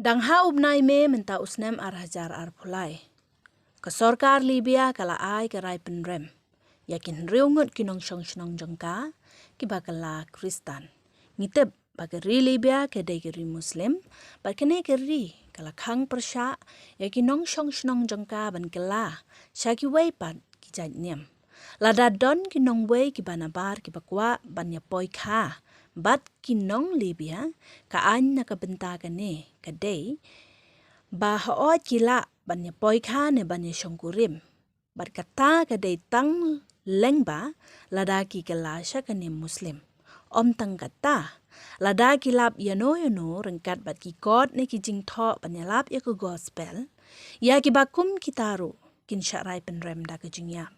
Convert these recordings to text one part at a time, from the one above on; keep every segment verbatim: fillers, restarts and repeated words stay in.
Dang ha u bnai May mynta u snem ar hajar arphew lai, ka sorkar Libya ka la ai ka rai pynrem ïa ki hynriew ngut ki nongshong shnong jong ka kiba kylla Khristan. Ngi tip ba ka ri Libya ka dei ka ri Muslim, bad kane ka ri ka la khang pyrshah ïa ki nongshong shnong jong ka ban kylla sha kiwei pat ki jait niam. Lada don ki nongwei kiba nabar kiba kwah ban ïa poi kha bad ki nong Libya, ka aiñ na ka bynta kane ka dei ba hooid ki lah ban ïa poi kha ne ban ïa shongkurim. Bad kata ka dei tang lyngba lada ki kylla sha ka niam Muslim. Ym tang kata, lada ki lap ïano ïano ryngkat bad ki kot ne ki jingthoh ban ïalap ïa ka gospel, ïa kiba kum kita ruh kin shah rai pynrem da ka jingïap.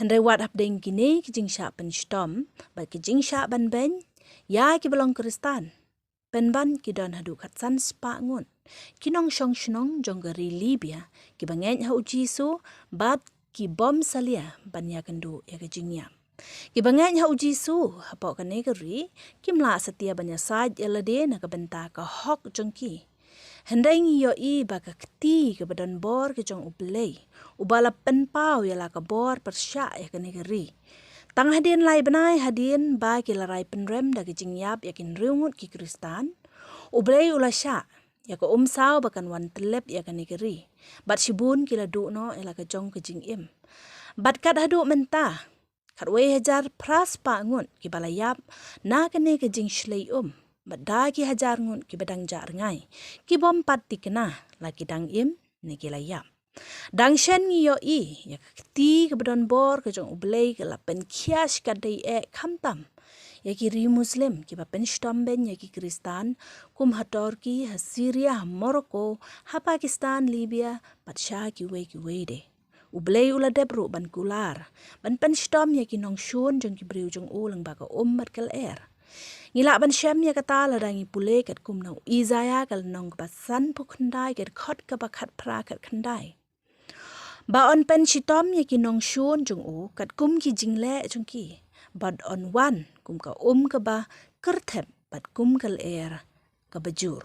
Hynrei wat hapdeng kine ki jingshah pynshitom bad ki jingshah ban beiñ ïa kiba long Khristan, pynban ki don haduh khatsan spah ngut ki nongshong shnong jong ka ri Libya kiba ngeit ha u Jisu bad ki bym salia ban ïakynduh ïa ka jingïap. Kiba ngeit ha u Jisu hapoh kane ka ri kim lah satia ban ïasaid ïa lade na ka bynta ka hok jong ki. Hynrei ngi ïohi ba ka kti kaba don bor ka jong U Blei, uba la pynpaw ïa la ka bor pyrshah ïa kane ka ri. Tang hadien lai bnai hadien ba ki la rai pynrem da ka jingïap ïa ki hynriew ngut ki Khristan, U Blei u la shah ïa ka umsaw ba kan wan tyllep ïa kane ka ri. Bad shibun ki la duh noh ïa la ka jong ka jingim. Bad kat haduh mynta, khatwei hajar phra spah ngut kiba la ïap na kane ka jingshlei um, bad da ki hajar ngut kiba dang jah rngai, ki bym pat thikna la ki dang im ne ki la ïap. Dang shen ngi ïohi ïa ka kti kaba don bor ka jong U Blei ka la pynkhia shikatdei eh khamtam ïa ki ri Muslim kiba pynshitom beiñ ïa ki Khristan, kum ha Turkey, ha Syria, ha Morocco, ha Pakistan, Libya, bad sha kiwei kiwei de. U Blei u la dep ruh ban kular, ban pynshitom ïa ki nongshun jong ki briew jong u lyngba ka um bad ka lyer. Ngi lah ban shem ïa kata lada ngi pule katkum na u Isaiah ka lynnong kaba sanphew khyndai, ka dkhot kaba khatphra khatkhyndai, ba yn pynshitom ïa ki nongshun jong u katkum ki jingleh jong ki, bad yn wan kum ka um kaba kyrthep bad kum ka lyer kaba jur.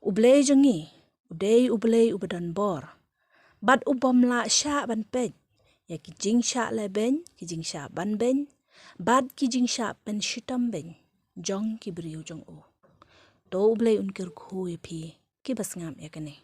U Blei jong ngi u dei U Blei uba don bor, bad u bym lah shah ban peit ïa ki jingshah lehbeiñ, ki jingshah ban beiñ, bad ki jingshah pynshitom beiñ jong ki briew jong u. To U Blei un kyrkhu ïa phi kiba sngap ïa kane.